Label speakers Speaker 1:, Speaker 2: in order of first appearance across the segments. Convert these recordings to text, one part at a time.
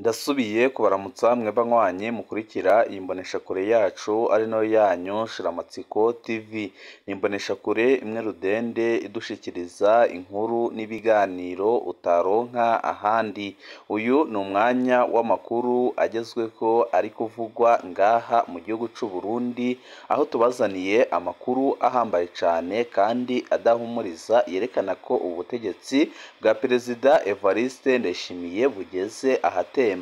Speaker 1: Ndasubiye kubaramutsa mwe banywanyi mukurikira iyi mboneshakure yacu ari nayo yanyu Shiramatsiko TV. Ni imboneshakure imwe rudende idushikiriza inkuru n'ibiganiro utaronka ahandi. Uyu ni umwanya w'amakuru agezweho ari kuvugwa ngaha mu gihugu c'u Burundi, aho tubazaniye amakuru ahambaye cane kandi adahumuriza yerekana ko ubutegetsi bwa Perezida Evariste Ndayishimiye bugeze ahatemba,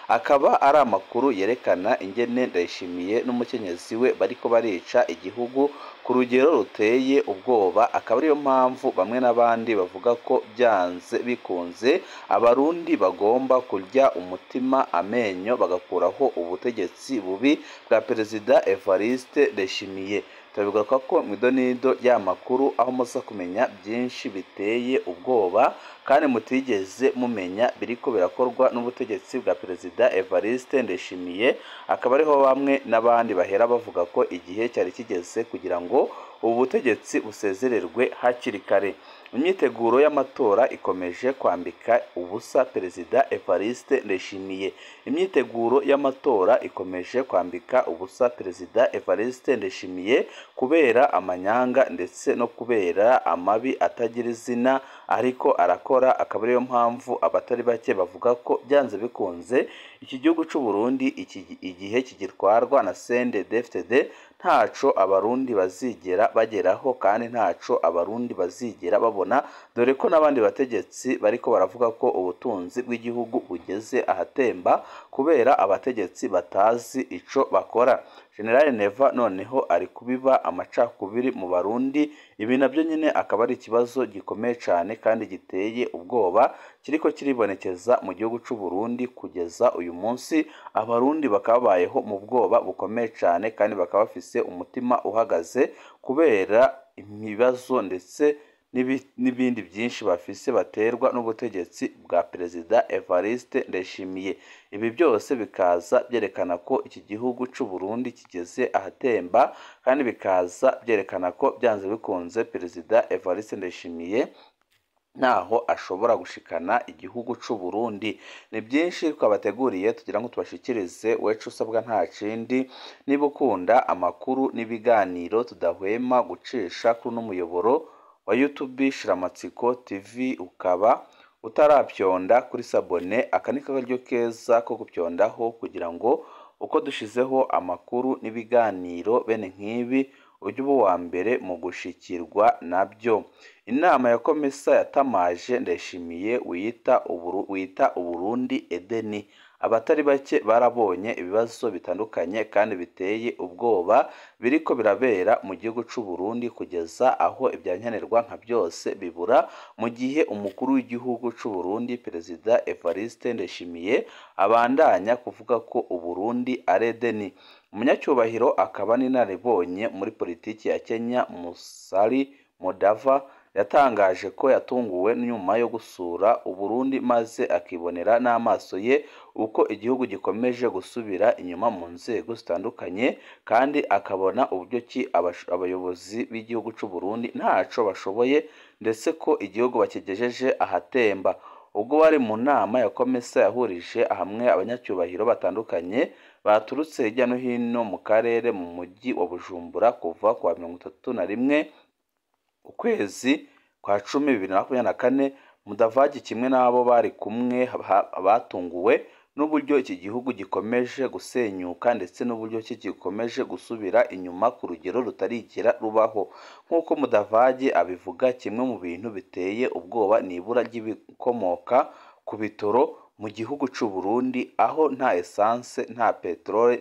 Speaker 1: akaba ari amakuru yerekana ingene Ndayishimiye n'umukenyezi we bariko barica igihugu ku rugero ruteye ubwoba, akaba ariyo mpamvu bamwe n'abandi bavuga ko byanze bikunze Abarundi bagomba kurya umutima amenyo bagakuraho ubutegetsi bubi bwa Perezida Evariste Ndayishimiye. Turabigaruka ko mw'idonido y'amakuru aho muza kumenya byinshi biteye ubwoba kandi mutigeze mumenya biriko birakorwa n'ubutegetsi bwa Perezida Evariste Ndayishimiye, akaba ariho bamwe n'abandi bahera bavuga ko igihe cyari kigeze kugira ngo ubu butegetsi busezererwe hakiri kare. Imyiteguro y'amatora ikomeje kwambika ubusa Perezida Evariste Ndayishimiye. Imyiteguro y'amatora ikomeje kwambika ubusa Perezida Evariste Ndayishimiye kubera amanyanga ndetse no kubera amabi atagira izina ariko arakora, akaba ariyo mpamvu abatari bake bavuga ko byanze bikunze iki gihugu c'u Burundi igihe kigitwarwa na CNDD-FDD ntaco Abarundi bazigera bageraho kandi ntaco Abarundi bazigera babona, dore ko n'abandi bategetsi bariko baravuga ko ubutunzi bw'igihugu bugeze ahatemba kubera abategetsi batazi ico bakora. General Neva noneho ari kubiba amacakubiri mu Barundi, ibi nabyo nyine akaba ari ikibazo gikomeye cane kandi giteye ubwoba kiriko kiribonekeza mu gihugu c'u Burundi kugeza uyu munsi. Abarundi bakaba babayeho mu bwoba bukomeye cane kandi bakaba bafise umutima uhagaze kubera ibibazo ndetse n'ibindi byinshi bafise baterwa n'ubutegetsi bwa Perezida Evariste Ndayishimiye. Ibi byose bikaza byerekana ko iki gihugu c'u Burundi kigeze ahatemba kandi bikaza byerekana ko byanze bikunze Perezida Evariste Ndayishimiye ntaho ashobora gushikana igihugu c'u Burundi. Ni byinshi twabateguriye tugira ngo tubashikirize, wecu usabwa nta kindi niba ukunda amakuru n'ibiganiro tudahwema gucisha kuri uno muyoboro wa YouTube Shiramatsiko TV, ukaba utarapyonda kuri sabone, aka ni karyo keza ko gupyondaho kugira ngo uko dushizeho amakuru n'ibiganiro bene nk'ibi ujye uba uwa mbere mu gushikirwa nabyo. Inama ya Komesa yatamaje Ndayishimiye wita Uburundi Edeni. Abatari bake barabonye ibibazo bitandukanye kandi biteye ubwoba biriko birabera mu gihugu c'u Burundi kugeza aho ibyankenerwa nka byose bibura, mu gihe umukuru w'igihugu c'u Burundi Perezida Evariste Ndayishimiye abandanya kuvuga ko Uburundi ari Edeni. Umunyacyubahiro akaba n'inararibonye muri politiki ya Kenya Musali Mudava yatangaje ko yatunguwe nyuma yo gusura Uburundi maze akibonera n'amaso ye uko igihugu gikomeje gusubira inyuma mu nzego zitandukanye, kandi akabona uburyo ki abayobozi b'igihugu c'u Burundi ntaco bashoboye ndetse ko igihugu bakigejeje ahatemba. Ubwo bari mu nama ya Komesa yahurije hamwe abanyacyubahiro batandukanye baturutse hirya no hino mu karere mu mujyi wa Bujumbura kuva kuwa 31 ukwezi kwa 10 2024, Mudavadi kimwe n'abo bari kumwe batunguwe n'uburyo iki gihugu gikomeje gusenyuka ndetse n'uburyo ki gikomeje gusubira inyuma ku rugero rutarigera rubaho. Nk'uko Mudavadi abivuga, kimwe mu bintu biteye ubwoba ni ibura ry'ibikomoka ku bitoro mu gihugu c'u Burundi, aho nta essence, nta peteroli,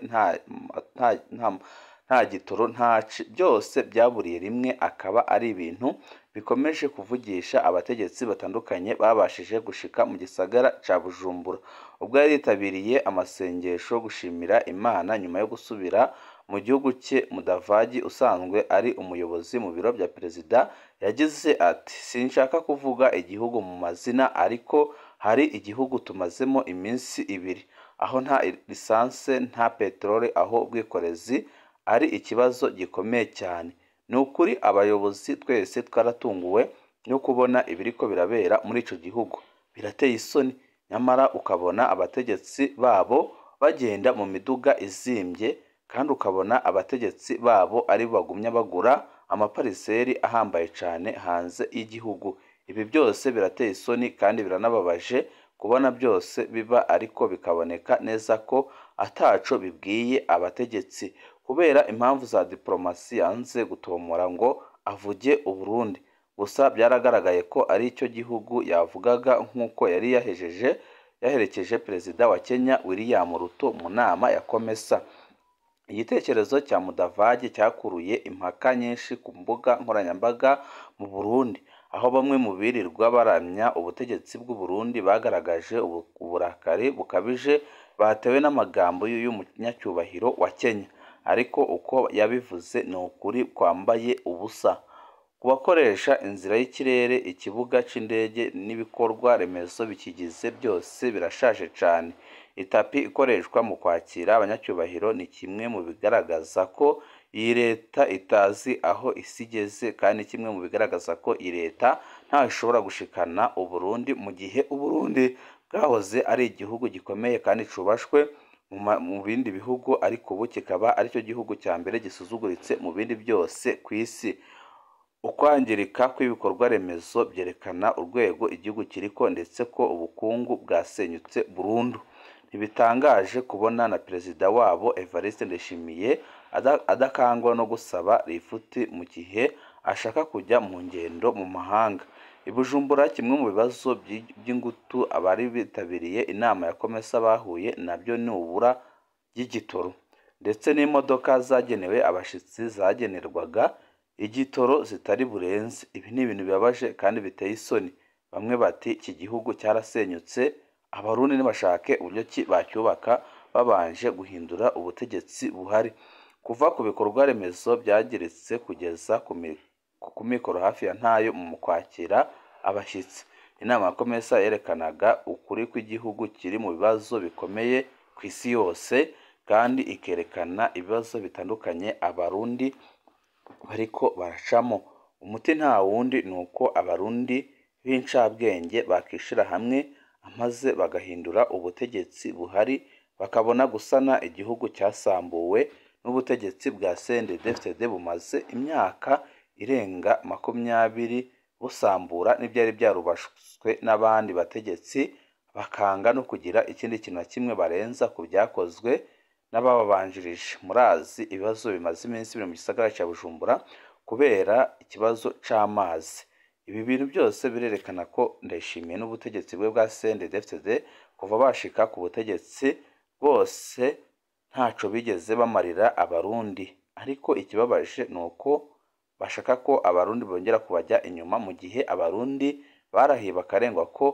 Speaker 1: nta gitoro, nta byose byaburiye rimwe, akaba ari ibintu bikomeje kuvugisha abategetsi batandukanye babashije gushika mu gisagara ca Bujumbura. Ubwo yari yitabiriye amasengesho gushimira Imana nyuma yo gusubira mu gihugu cye, Mudavadi usanzwe ari umuyobozi mu biro bya Perezida yagize ati: "Sinshaka kuvuga igihugu mu mazina, ariko hari igihugu tumazemo iminsi ibiri aho nta lisanse, nta peteroli, aho ubwikorezi ari ikibazo gikomeye cyane. Ni ukuri abayobozi twese twaratunguwe no kubona ibiriko birabera muri ico gihugu. Birateye isoni, Nyamara ukabona abategetsi babo bagenda mu miduga izimbye, kandi ukabona abategetsi babo ari bagumya bagura amapariseri ahambaye cane hanze y'igihugu. Ibi byose birateye isoni kandi biranababaje kubona byose biba, ariko bikaboneka neza ko ataco bibwiye abategetsi kubera impamvu za diplomasi yanze gutomora ngo avuge Uburundi. Gusa byaragaragaye ko ari cyo gihugu yavugaga, nk'uko yari yaherekeje Perezida wa Kenya William Ruto mu nama ya COMESA. Igitekerezo cya Mudavadi cyakuruye impaka nyinshi ku mbuga nkoranyambaga mu Burundi, aho bamwe mu birirwa baramya ubutegetsi bw'u Burundi bagaragaje uburakari bukabije batewe n'amagambo y'uyu munyacyubahiro wa Kenya. Ariko uko yabivuze ni ukuri kwambaye ubusa. Ku bakoresha inzira y'ikirere, ikibuga c'indege n'ibikorwa remezo bikigize byose birashaje cane. Itapi ikoreshwa mu kwakira abanyacyubahiro ni kimwe mu bigaragaza ko iyi leta itazi aho isi igeze, kandi kimwe mu bigaragaza ko iyi leta ntaho ishobora gushikana Uburundi, mu gihe Uburundi bwahoze ari igihugu gikomeye kandi cubashwe mu bindi bihugu, ariko ubu kikaba aricyo gihugu cya mbere gisuzuguritse mu bindi byose ku isi. Ukwangirika kw'ibikorwa remezo byerekana urwego igihugu kiriko, ndetse ko ubukungu bwasenyutse burundu. Ntibitangaje kubona na perezida wabo Evariste Ndayishimiye adakangwa no gusaba lifuti mu gihe ashaka kujya mu ngendo mu mahanga. I Bujumbura, kimwe mu bibazo by'ingutu abari bitabiriye inama ya COMESA bahuye nabyo ni ubura ry'igitoro, ndetse n'imodoka zagenewe abashitsi zagenerwaga igitoro zitari burenze. Ibi ni ibintu bibabaje kandi biteye isoni. Bamwe bati iki gihugu cyarasenyutse, Abarundi nibashake uburyo ki bacyubaka babanje guhindura ubutegetsi buhari. Kuva ku bikorwa remezo byangiritse kugeza ku mikoro hafi ya ntayo mu kwakira abashyitsi. Inama ya COMESA yerekanaga ukuri kw'igihugu kiri mu bibazo bikomeye ku isi yose, kandi ikerekana ibibazo bitandukanye Abarundi bariko baracamo. Umuti nta wundi ni uko Abarundi b'incabwenge bakishira hamwe maze bagahindura ubutegetsi buhari, bakabona gusana igihugu cyasambuwe n'ubutegetsi bwa CNDD-FDD bumaze imyaka irenga 20 busambura n'ibyari byarubaswe n'abandi bategetsi, bakanga no kugira ikindi kintu na kimwe barenza ku byakozwe n'abababanjirije. Murazi ibibazo bimaze iminsi biri mu gisagara cya Bujumbura kubera ikibazo c'amazi. Ibi bintu byose birerekana ko Ndayishimiye n'ubutegetsi bwe bwa CNDD-FDD kuva bashika ku butegetsi bwose ntaco bigeze bamarira Abarundi. Ariko ikibabaje ni uko bashaka ko Abarundi bongera kubajya inyuma, mu gihe Abarundi barahiye bakarengwa ko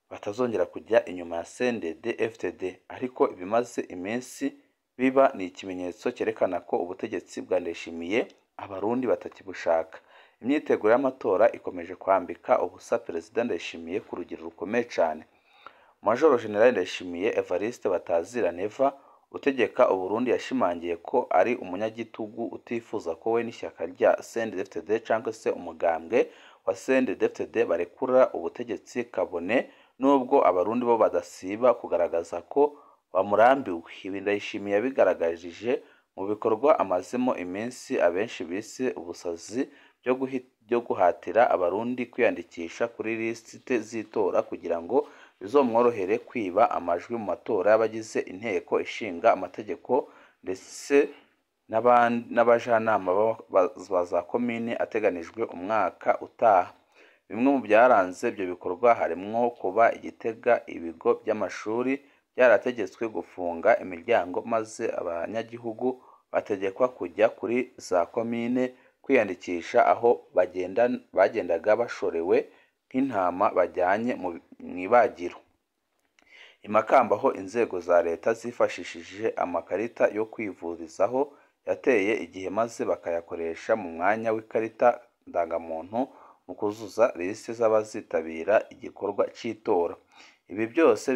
Speaker 1: batazongera kujya inyuma ya CNDD-FDD. Ariko ibimaze iminsi biba ni ikimenyetso cyerekana ko ubutegetsi bwa Ndayishimiye Abarundi batakibushaka. Imyiteguro y'amatora ikomeje kwambika ubusa Perezida Ndayishimiye ku rugero rukomeye cyane. Major General Ndayishimiye Evariste Batazira Neva utegeka Uburundi yashimangiye ko ari umunyagitugu utifuza ko we n'ishyaka rya CNDD-FDD cyangwa se umugambwe wa CNDD-FDD barekura ubutegetsi, kabone nubwo Abarundi bo badasiba kugaragaza ko bamurambiwe. Ibi Ndayishimiye yabigaragarije mu bikorwa amazemo iminsi abenshi bise ubusazi byo guhatira Abarundi kwiyandikisha kuri lisite z'itora kugira ngo bizomworohere kwiba amajwi mu matora y'abagize inteko ishinga amategeko ndetse n'abajanama ba za komine ateganijwe umwaka utaha. Bimwe mu byaranze ibyo bikorwa harimwo kuba i Gitega ibigo by'amashuri byarategetswe gufunga imiryango, maze abanyagihugu bategekwa kujya kuri za komine kwiyandikisha, aho bagendaga bashorewe nk'intama bajyanye mu ibagiro. I Makamba ho inzego za leta zifashishije amakarita yo kwivurizaho yateye igihe, maze bakayakoresha mu mwanya w'ikarita ndangamuntu mu kuzuza lisite z'abazitabira igikorwa cy'itora. Ibi byose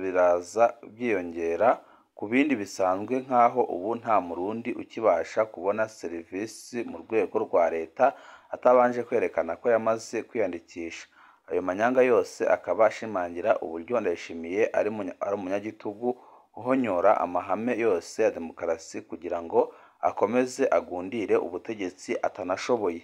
Speaker 1: biraza byiyongera ku bindi bisanzwe, nk'aho ubu nta Murundi ukibasha kubona serivisi mu rwego rwa leta atabanje kwerekana ko yamaze kwiyandikisha. Ayo manyanga yose akaba ashimangira uburyo Ndayishimiye ari umunyagitugu uhonyora amahame yose ya demokarasi kugira ngo akomeze agundire ubutegetsi atanashoboye.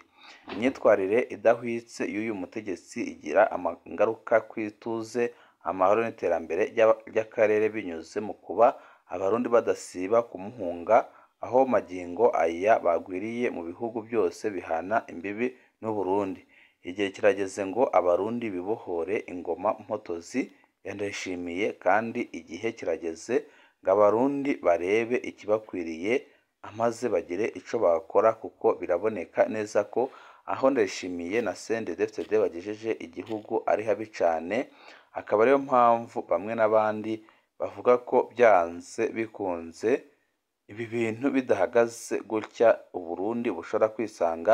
Speaker 1: Imyitwarire idahwitse y'uyu mutegetsi igira ingaruka ku ituze, amahoro n'iterambere ry'akarere binyuze mu kuba Abarundi badasiba kumuhunga, aho magingo aya bagwiriye mu bihugu byose bihana imbibi n'u Burundi. Igihe kirageze ngo Abarundi bibohore ingoma mpotozi ya Ndayishimiye, kandi igihe kirageze ngo Abarundi barebe ikibakwiriye maze bagire ico bakora, kuko biraboneka neza ko aho Ndayishimiye na CNDD-FDD bagejeje igihugu ari habi cane, akaba ariyo mpamvu bamwe n'abandi bavuga ko byanze bikunze ibi bintu bidahagaze gutya Uburundi bushobora kwisanga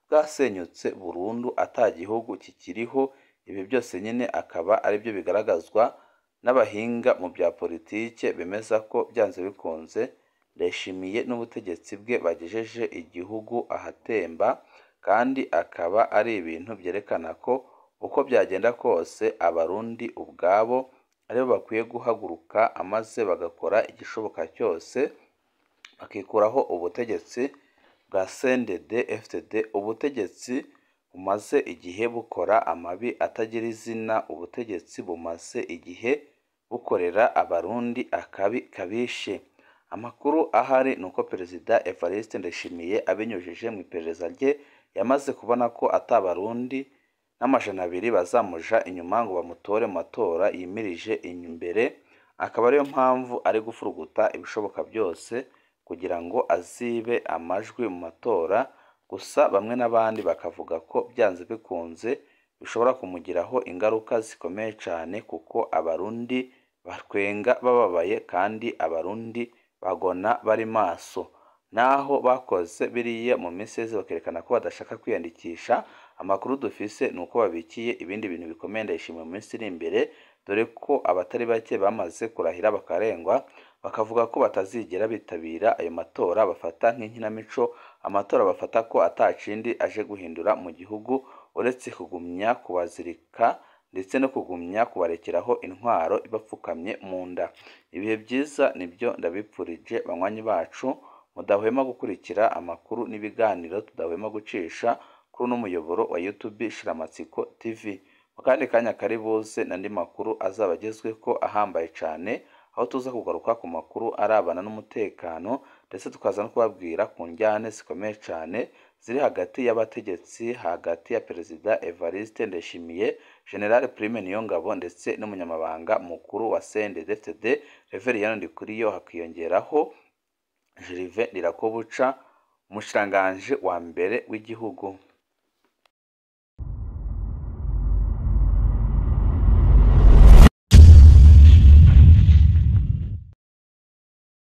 Speaker 1: bwasenyutse burundu ata gihugu kikiriho. Ibi byose nyine akaba aribyo bigaragazwa n'abahinga mu bya politike bemeza ko byanze bikunze Ndayishimiye n'ubutegetsi bwe bagejeje igihugu ahatemba, kandi akaba ari ibintu byerekana ko uko byagenda kose Abarundi ubwabo aribo bakwiye guhaguruka maze bagakora igishoboka cyose bakikuraho ubutegetsi bwa CNDD-FDD, ubutegetsi bumaze igihe bukora amabi atagira izina, ubutegetsi bumaze igihe bukorera Abarundi akabi kabishe. Amakuru ahari ni uko Perezida Evariste Ndayishimiye abinyujije mu iperereza rye yamaze kubona ko ata Barundi n'200 bazamuja inyuma ngo bamutore mu matora yimirije imbere, akaba ariyo mpamvu ari gufuruguta ibishoboka byose kugira ngo azibe amajwi mu matora. Gusa bamwe n'abandi bakavuga ko byanze bikunze bishobora kumugiraho ingaruka zikomeye cyane, kuko Abarundi batwenga bababaye kandi Abarundi bagona bari maso. Naho bakoze biriya mu minsi iheze bakerekana ko badashaka kwiyandikisha, amakuru dufise ni uko babikiye ibindi bintu bikomeye Ndayishimiye mu minsi iri imbere, dore ko abatari bake bamaze kurahira bakarengwa, bakavuga ko batazigera bitabira ayo matora bafata nk'inkinamico, amatora bafata ko atakindi aje guhindura mu gihugu uretse kugumya kubazirika ndetse no kugumya kubarekeraho intwaro ibapfukamye mu nda. Ibihe byiza nibyo ndabipfurije banywanyi bacu mudahwema gukurikira amakuru n'ibiganiro tudahwema gucisha kuri uno muyoboro wa YouTube Shiramatsiko TV. Mu kandi kanya kari buze n'andi makuru azaba agezweko ahambaye cyane, aho tuza kugaruka ku makuru arabana n'umutekano, ndetse tukaza no kubabwira ku njyane zikomeye cyane ziri hagati y'abategetsi, hagati ya Perezida Evariste Ndayishimiye, General Prime Niyongabo ndetse n'umunyamabanga mukuru wa CNDD-FDD Reverien Ndikuriyo, hakiyongeraho Gervais Ndirakobuca, umushikiranganji wa mbere w'igihugu.